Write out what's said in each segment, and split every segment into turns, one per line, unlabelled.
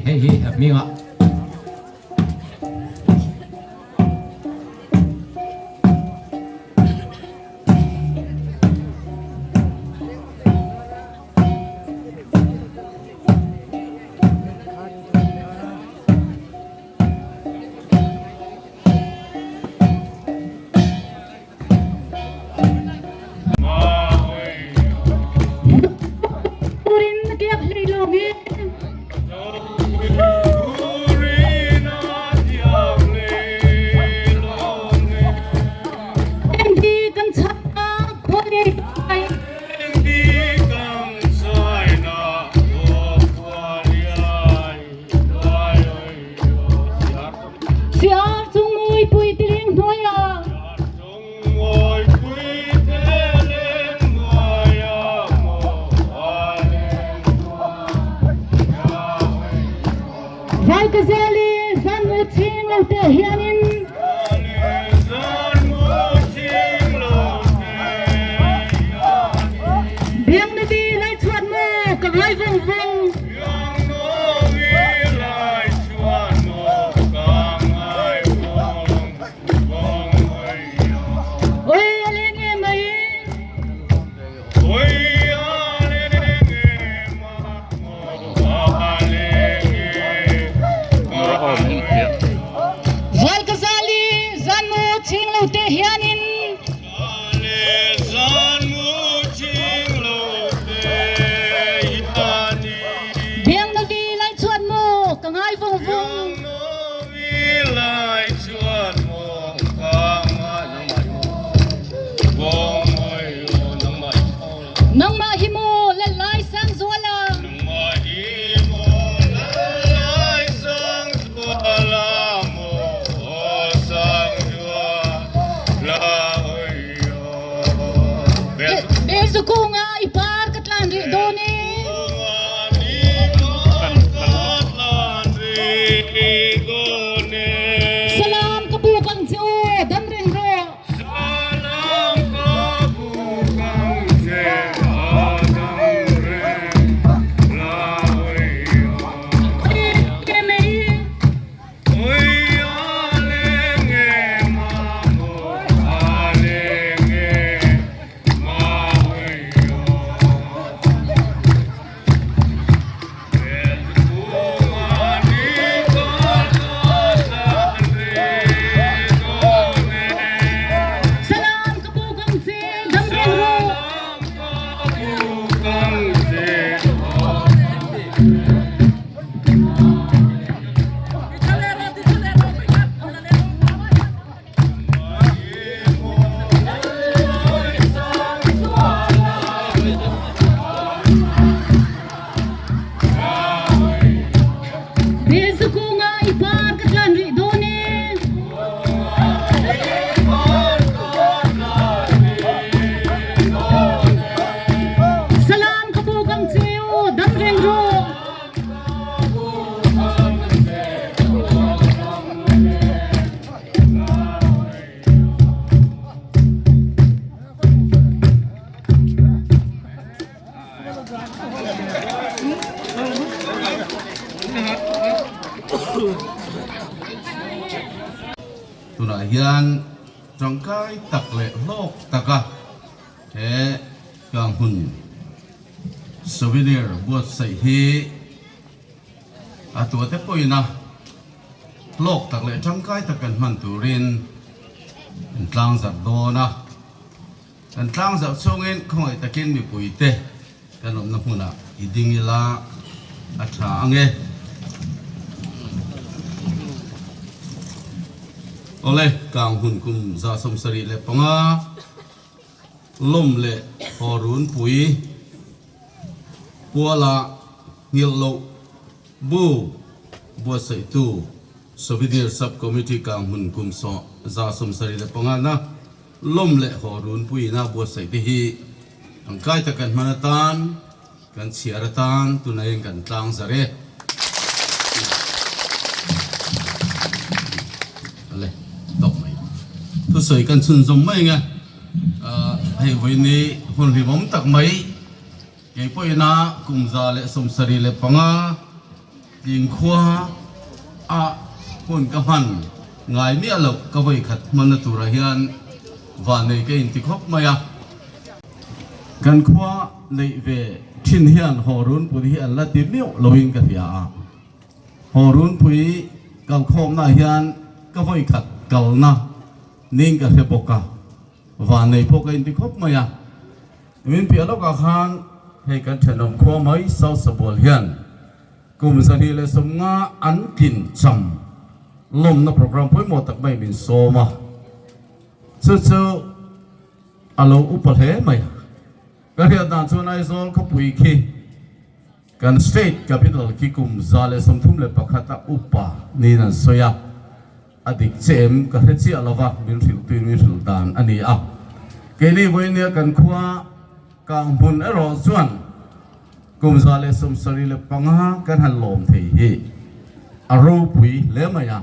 hei hi a hming a.
Turin na kiak hlei lo nge. Engdi kan chak khua ngei ai. Siar chung mui pui tiling hnuai ah. Vai ka zel i zan mu ching lo te hianin Biang na bi lai chuan mu ka ngai vung vung. Oi a leng e mai. Val ka zal i zan mu ching lo te hianin Biang na vi lai chuan mu ka ngai vung vung. Nangmah hi maw Lallai Sangzuala? Berzukung ah i par ka tlan rih dawn i. Salam ka buk ang che u, dam reng rawh. Salam ka buk ang che, dam reng rawh. Bezuku nga i par ka tlan rih dawn e. Salam ka buk ang che u, dam reng rawh.
Tunah hian tangkai tak leh hlawk taka he kang hun souvenir buatsaih hi a tuate pawhin a hlawk tak leh tangkai tak kan hman turin an tlangzarh dawn a. Kan tlangzarh chhungin khawngaih takin mipuite kan awmna hmunah i ding ila a tha ang e. Awle, kang hun kum 75 lawm leh Hawrunpui Puala nghilh loh bu buatsaihtu Souvenir Sub-Committee kang hun kum 75 na lawm leh Hawrunpuiin a buatsaih te hi tangkai tak kan hman atan kan chhiar atan tunaiin kan tlang zar e. Ale tawp mai. Thusawi kan chhunzawm mai ang e. Hei vawiini hun hlimawm tak mai. Kei pawhin a kum 175. Tlingkhua a hun ka hman ngai miah loh ka vawi khat hmanna turah hian vannei ka inti khawp mai a. Kan khua neih ve thin hian haw runpui hi an la ti miauh loin ka hria a. Haw runpui kalkhawmnaah hian ka vawi khat kalna ning ka hre bawk a. Vannei pawh ka inti khawp mai a. Min piah lawkah khan hei kan thenawm khua mai South Sabual hian kum 250 an tlin cham lawmna program pawimawh tak mai min sawm a. Chu chu a lo upa hle mai a. Ka hriat dan chuan Aizawl khawpui khi kan state capital khi kum 131 a upa niin an sawi a. A dik che em? Ka hre chiah lo va, min hrilh tuin min hrilh dan a ni a. Keini vawinia kan khua kang hmun erawh chuan kum 175 kan han lawm thei hi a ropui hle mai a.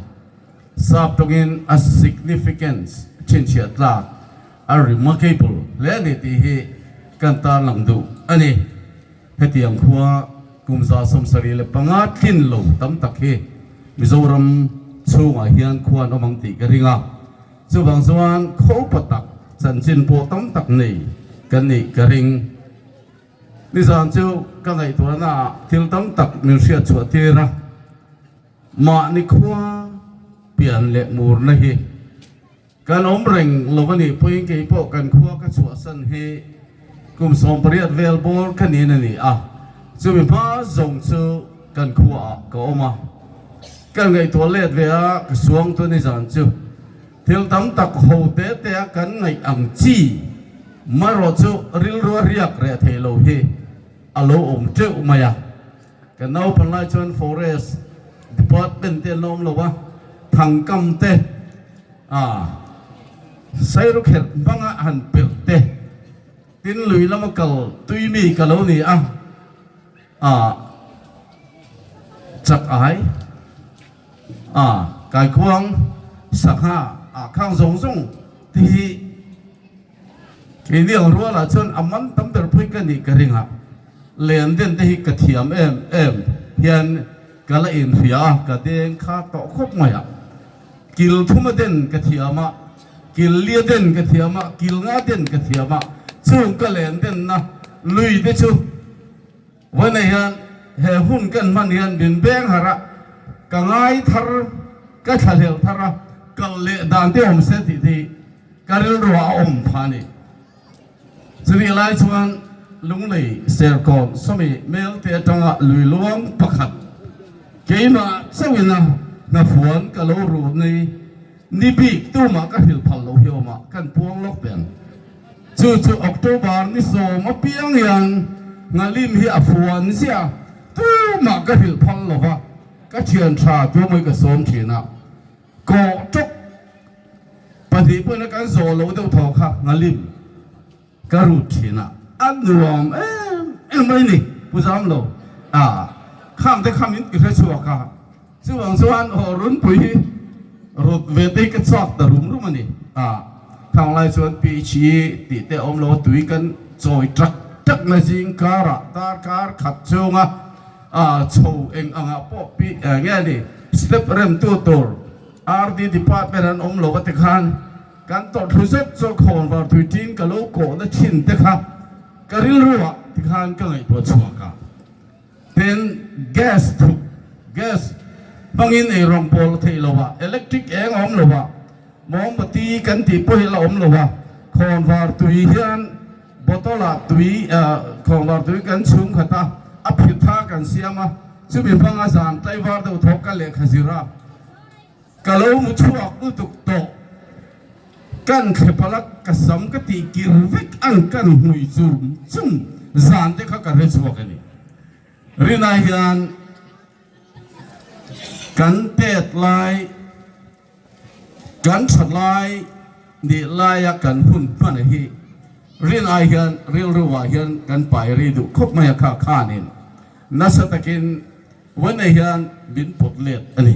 Sap tawngin a significance chhinchhiah tlak a remarkable hle a ni tih hi kan tarlang duh a ni. Hetiang khua kum 75 tlin lo tam tak hi Mizoram chhungah hian khua an awm ang tih ka ring a. Chuvang chuan khaw upa tak chanchin pawh tam tak nei kan nih ka ring. Nizan chu ka ngaihtuahnaah thil tam tak min hriat chhuah tir a, mahni khua pian leh murna hi Kan awm reng lo a nih pawhin kei pawh kan khua ka chhuahsan hi kum 18 vel bawr ka nin a ni a, chumi hma zawng chu kan khuaah ka awm a. Kan ngaihtuah let ve a, ka suang tu nizan chu thil tam tak ho te te a kan ngaih ang chi marawh chu rilru a riak reh thei lo hi a lo awm teuh mai a. Kan naupan lai chuan Forest Department te an la awm lo a, thangkam te, a sairukherh hmanga han pelh te, tin lui lama kal tui mi ka lo ni a, a chak ai, a kaikhuang, sangha ah khang zawng zawng te hi keini ang rualah chuan a man tam ber pawhin ka nih ka ring a. Len den te hi ka thiam em em hian ka la inhria a, ka deng kha tawh khawp mai a. Kil thuma den ka thiam a, kil lia den ka thiam a, kil nga den ka thiam a, chung ka len denna lui te chu vawiinah hian he hun kan hman hian min beng harh a, ka ngai thar, ka thlahlel thar a, kal leh dan te awm se tih te hi ka rilruah a awm pha a ni. Chumi lai chuan Lunglei Serkawn sawmi Melte atanga lui luang pakhat keimah chauhina hnafuan ka lo ru nei ni bik tumah ka hrilh phal loh hi awmah kan puang lawk teh ang. Chu chu October ni 10 apiang hian nghalim hi a fuan ziah tumah ka hrilh phal lova ka thian tha tuamawi ka sawm thin a. Kawh tawk pahnih pawhin a kan zawh loh deuh thaw kha nghalim ka rut thin a, a nuam em em mai ni Pu Zamlo a khang te kha min ti hre chhuak a, chuvang chuan aw runpui hi rut ve te hi ka chhuak ta rum rum a ni a, khang lai chuan PHE tih te a awm lo a, tui kan chawi tak tak na zing karah darkar khat chhunga A chho eng angah pawh pi nge ni step rem tu tur RD department an awm lo a ti khan kan tawrhthlu zet chu khawn var thui tin ka lo kawhna thin te kha ka rilru ah ti khan ka ngaihtuah chhuak a. Tin gas thuk gas hmangin ei rawng pawl a theih lo a, electric eng a awm lo a, mawmbati kan tih pawh hi la awm lo a, khawn var tui hian Bottle ah tui khawnvar tui kan chhung khat a, a phit tha kan siam a, chumi hmanga zan tlaivar deuh thawk ka lehkha zir a, ka lo mu chhuak lutuk tawh. Kan thlepal a, ka sam ka tih kir vek ang kan hmui chum chum zan te kha ka hre chhuak a ni. Rinai hian kan tet lai. Kan tha lai nih laia kan hun hman hi rin ai hian rilruah hian kan pai ri duh khawp mai a kha khanin nasa takin Vawinei hian min pawt let a ni.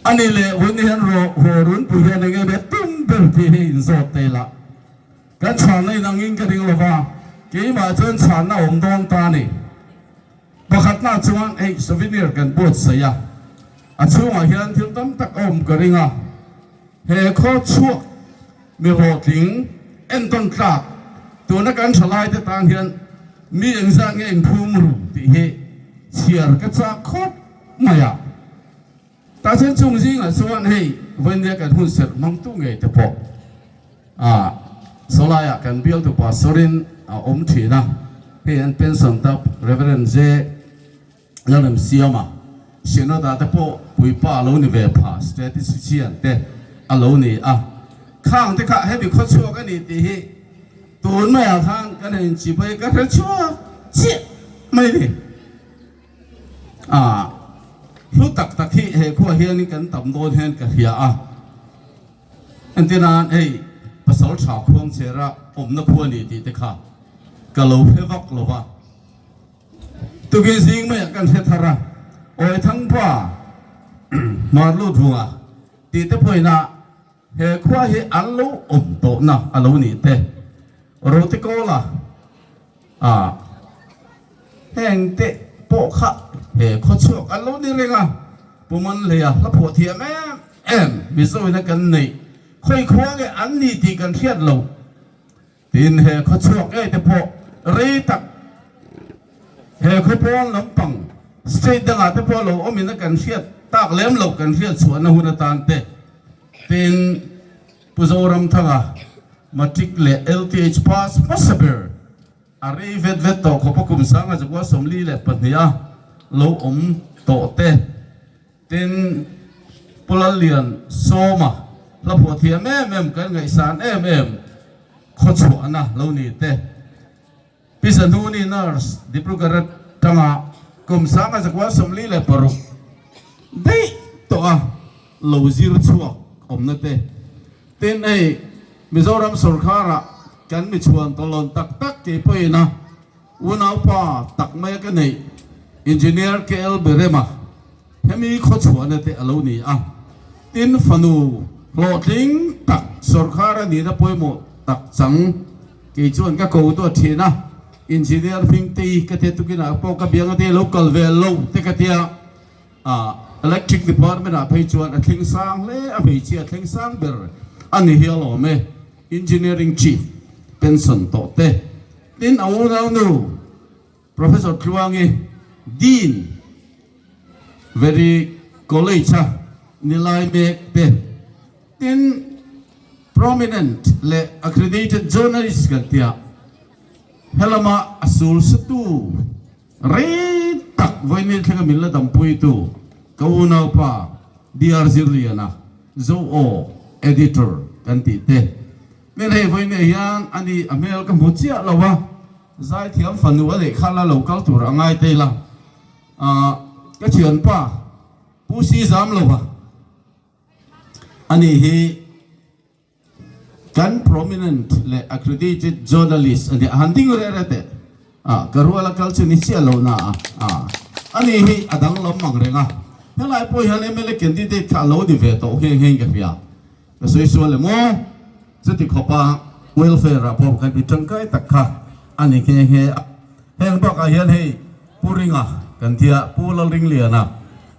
A ni leh Vawinei hian haw runpui hian eng emaw tum ber tih hi inzawt te ila kan chhanna inangin ka ring lova keimah chuan chhanna awm dawn ta a ni. Pakhatna chuan hei souvenir kan buatsaih a, a chhungah hian thil tam tak a awm ka ring a, he khaw chhuak mi hlawhtling entawn tlak tuna kan thalaite tan hian mi engzat nge inphum ru tih hi chhiar ka chak khawp mai a. Tah chuan chung zingah chuan hei vawinia kan hun serh hmangtu ngei te pawh ah sawlaiah kan bialtu pastor-in a awm thin a, hei an pension ta Reverend J. Lalremsiama Synod-ah te pawh puipa a lo ni ve pha statistician te a lo ni a, khang te kha hemi khawchhuak a ni tih hi tun maiah khan kan han inchibai ka hre chhuak chiah mai ni. A hlu tak tak hi he khuah hianin kan tam dawn hian ka hria a, entir nan hei pasal tha khuang chera awmna khua ni tih te kha ka lo hre vak lo va, tukin zing maiah kan hre thar a, awi thangpa hmar lut vunga tih te pawhin a he khua hi an lo awm tawhna a lo nih te, Rotekawla a. Heng te pawh kha he khawchhuak an lo ni reng a, Pu Manhleia hla phuah thiam em em Mizoina kan neih khawi khua nge an ni tih kan hriat lo. Tin, he khawchhuak ngei te pawh rei tak he khawpawn lampang state dangah te pawh lo awmin a kan hriat tak lem loh kan hriat chhuahna hun atan te tin Pu Zoramthanga Matric leh LTH pass hmasa ber A rei vet vet tawh khawp a kum sanga zakua 42 a lo awm tawh te. Tin, Pu Lallian Sawma hla phuah thiam em em kan ngaihsan em em khawchhuahna lo ni te. Pi Zahnuni Nurse Dibrugarh atanga kum sanga zakua 46 daih tawh a lo zir chhuak awmna te. Tin, hei Mizoram sorkharah kan mi chhuan tawlawn tak tak kei pawhin a unaupa tak maia ka neih Engineer KL Berema hemi khawchhuahna te a lo ni a. Tin, fanu hlawhtling tak sorkar a nihna pawimawh tak chang kei chuan ka ko duat thin a, Engineer Hmingtei ka tia tukinah pawh ka bianga te lo kal ve lo te ka tia. A Electric Department ah phei chuan a thleng sang hle a, hmeichhia a thleng sang ber a ni hi alawm e, Engineering Chief pension tawh te, tin a unaunu Professor Tluangi Dean Very College a ni lai mek te, tin prominent leh accredited journalist kan tia helama a sul sutu Rei tak vawiin thlenga min la dampuitu ka unaupa DR Zirliana, Zo Aw Editor kan tih te. Min hei vawiin hian a ni a hmel ka hmu chiah lo a, zaithiam fanu a neih kha la lo kal tur a ngai te ila. Ka thianpa Pu Si Zamlova a ni hi. Kan prominent leh accredited journalist a nia, han ding reh reh teh. Ah, ka rual a kal chu ni chiah lo na a, ah, ani hi a danglam ang reng a. Helai pawh hian mla candidate kha a lo ni ve tawh nghe nghe in ka hria. Ka sawi sual em aw? Chuti khawpa welfare ah pawh kan ti tangkai tak kha a ni nghe nghe a. Heng bakah hian hei Pu Ringa kan tia, Pu Lalringliana,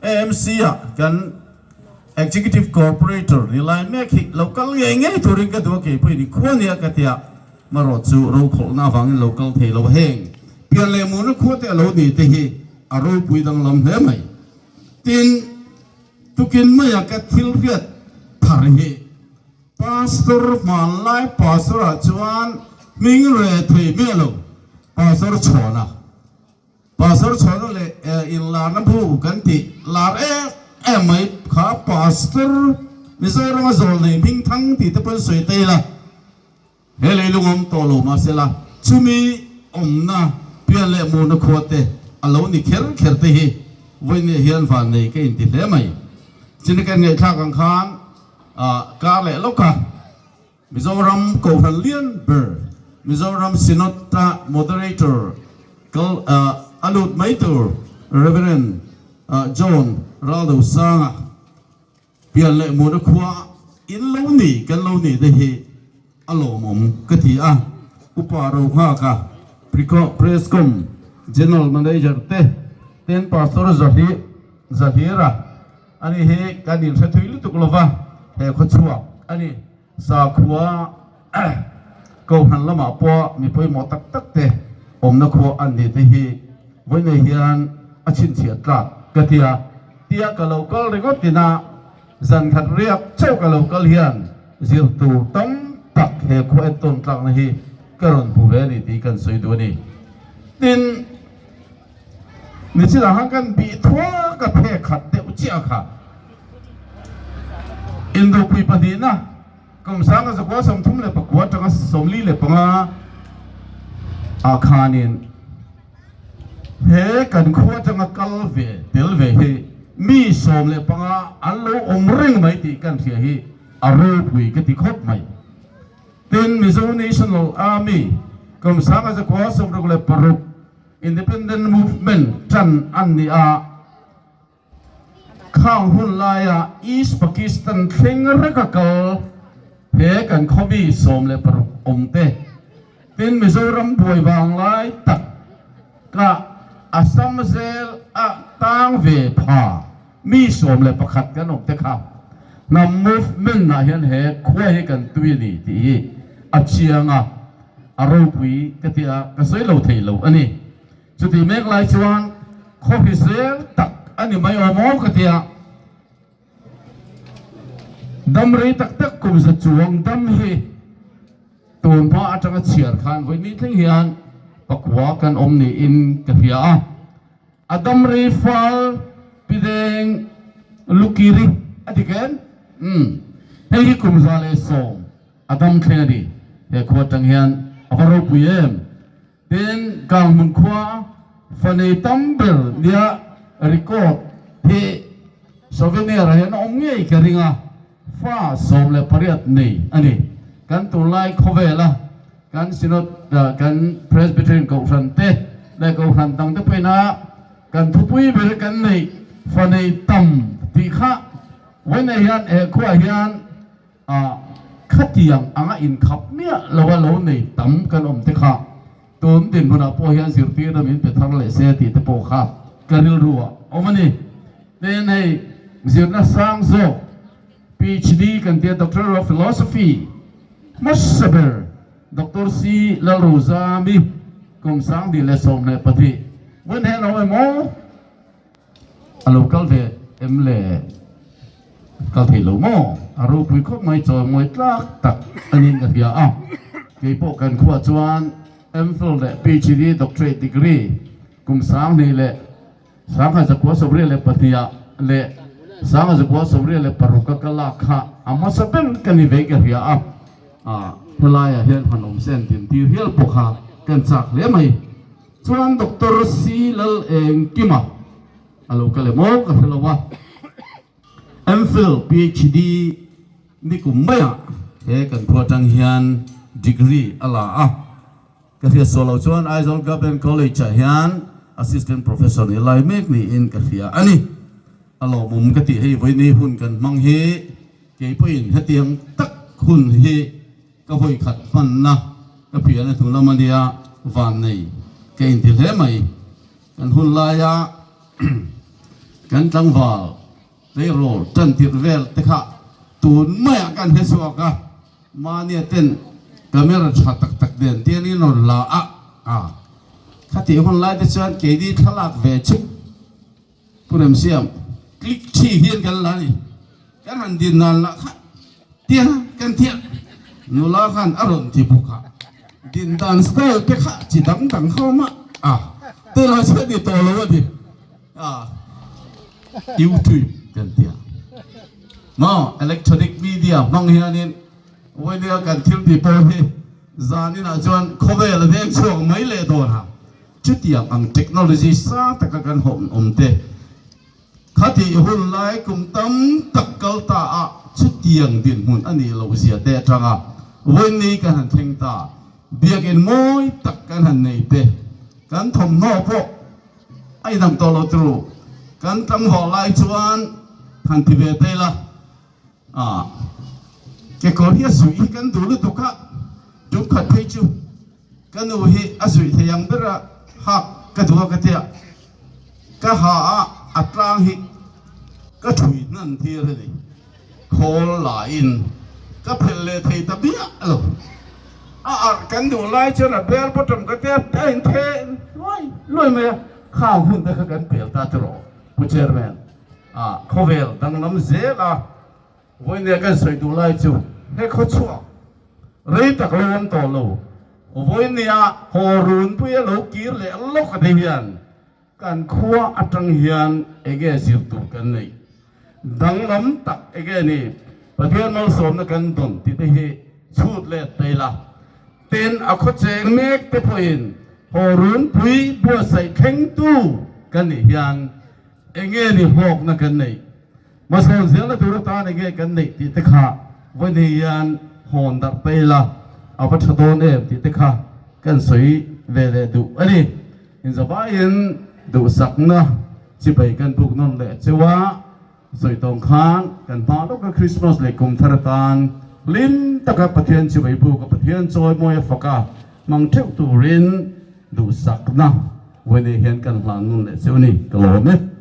AMC ah kan Executive Corporator ni lai mek hi lo kal ngei ngei turin ka duh a kei pawhin i khua nia ka tia marawh chu rokhawlhna avangin lo kal thei lo heng pian leh muna khua te a lo ni te hi a ropui danglam hle mai. Tin, tukin maia ka thil hriat thar hi Pastor hmanlai Pastor ah chuan hming re thei miah lo Pastor Chhawna Pastor chhuahna leh inlarna bu kan tih lar em em mai kha Pastor Mizorama zawl nei hming thang tih te pawhin sawi ta ila, he leilung awm tawh lo mahsela chumi awmna pian leh murna khua te a lo ni kher kher te hi vawiin hian van nei ka inti hle mai. Chini kan ngaihthlak ang khan kar leh lawk a. Mizoram Kohhran lian ber Mizoram Synod-a Moderator kal a lut mai tur Rev. John Raldosanga pian leh muna khua in lo ni kan lo ni te hi a lawmawm ka ti a. Upa Rohngaka Prescom General Manager te. Tin Pastor Zahli Zahira ani hi kan inhre thui lutuk lova he khawchhuak a ni. Sakhua Kohhran lamah pawh mi pawimawh tak tak te awmna khua an ni te hi vawiinei hian a chhinchhiah tlak ka ti a. Tia ka lo kal ringawt ina zan khat riak chauh ka lo kal hian zir tur tam tak he khua entawn tlakna hi ka rawn hmu ve a ni tih kan sawi duh a ni. Tin, nichinah khan kan bih thuak a phek khat deuh chiah kha. Indopui pahnihna kum sanga zakua 39 atanga 45 ah khanin he kan khua atanga kal ve tel ve hi mi 15 an lo awm reng mai tih kan hria hi a ropui ka ti khawp mai. Tin, Mizo National Army kum sanga zakua 66 Independent Movement tan an ni a. Khang hun laia East Pakistan thleng reka kal he kan khawmi 16 awm te, tin Mizoram buai vang lai tak ka Assam zel a tang ve pha mi 11 kan awm te kha hnam movement ah hian he khua hi kan tui a ni tih hi a chiang a, a ropui ka ti a, ka sawi lo thei lo a ni. Chutih mek lai chuan khaw hrisel tak a ni mai awm aw ka ti a, dam rei tak tak kum za chuang dam hi tun hma atanga chhiar khan vawi ni thleng hian pakua kan awm niin ka hria a, a dam rei fal pideng lukiri a ti ken? Umm hei hi kum 110 a dam thleng a ni, he khua atang hian a va ropui em! Tin, Kanghmun khua fanei tam ber nia record hi souvenir ah hian a awm ngei ka ring a, fa 18 nei a ni. Kan tunlai khawvela kan Synod, kan Presbyterian Kohhran te leh Kohhran dang te pawhin a kan thupui ber kan neih fanei tam tih kha vawiinah hian he khuaah hian A khatiang anga inkhap miah lo a lo nei tam kan awm te kha tun dinhmunah pawh hian zirtirna min pe thar leh se tih te pawh kha ka rilru ah awm a ni. Tin hei zirna sang zawk PhD kan tia Doctor of Philosophy hmasa ber Doctor C Lalrozami kum 2012 vawiin hian a awm em aw? A lo kal ve em le? Kal thei lo maw? A ropui khawp mai chawi mawi tlak tak a niin ka hria a. Kei pawh kan khuah chuan MPhil leh PhD Doctorate degree kum 2000 leh 1982 ah leh 1986 a ka lak kha a hmasa ber ka ni ve ka hria a. Helaiah hian han awm sen din tir hial pawh kha kan chak hle mai. Chuan Doctor C Lal Engkima a lo kal em aw ka hre lo a, MPhil PhD ni kum maiah he kan khua atang hian degree a la a, ka hriat sual loh chuan Aizawl Government College ah hian Assistant Professor ni lai mek niin ka hria a ni. A lawmawm ka tih hei vawiini hun kan hmang hi kei pawhin hetiang tak hun hi Ka vawi khat hmanna ka phian a hnu lam a nia, van nei ka inti hle mai. Kan hun laia kan tlangval tleirawl tan tirh vel te kha tun maiah kan hre chhuak a, mahnia ten camera tha tak tak nen tian in rawn la a, a khatih hun lai te chuan keini thlalak ve chip Pu Remsiam click thi hian kan la ni. Kan han din nan lah kha tia kan thiah nula khan a rawn ti bawk a, din dan style te kha chi dang dang ho mah a, tunah chuan ni tawh lo a ni a, YouTube kan tia maw electronic media hmang hianin vawinia kan thil ti pawh hi zaninah chuan khawvel a veng chhuak mai leh dawn a, chutiang ang technology sang taka kan hawm awm te. Khatih hun lai kum tam tak kal ta ah chutiang dinhmun a nih loh zia te atanga vawiin kan han thleng ta. Biakinn mawi tak kan han nei te, kan thawmhnaw pawh a inang tawh lo turu. Kan tlangval lai chuan han ti ve te ila, ah kekawr hi a zuih hi kan duh lutuk a, tum khat phei chu ka nu hi a zuih thei ang ber a hak ka duh a ka tia. Ka ha a, a tlang hi ka thui hnan tir a ni. Khawl laiin ka phelh leh thei ta biah lo. A arh kan duh lai chuan a bell bottom ka tia a inthe luai luai mai a, khang hun te kha kan pel ta tiraw Pu Chairman. A khawvel danglam zel a. Vawinia kan sawi duh lai chu he khaw chhuak rei tak lo awm tawh lo. Vawinia haw runpuia lo kir leh lawk te hian kan khua atang hian enge zir tur kan neih danglam tak enge ni Pathian malsawmna kan dawn tih te hi chhut let thei la. Tin, a khaw cheng mek te pawhin haw runpui buatsaih thlengtu kan nih hian enge ni hlawkna kan neih Hmasawn zelna tur atan enge kan neih tih te kha vawiin hian hawn darh ta ila a va tha dawn em tih te kha kan sawi ve leh duh a ni. Inzavaiin duhsakna chibai kan buk nawn leh cheu a, sawi tawng khan kan hma lawka Krismas leh kum thar atan hlim taka Pathian chibai buk a Pathian chawimawi a fak a hmang theuh turin duhsakna vawiin hian kan hlan nawn leh cheu a ni. Ka lawm e.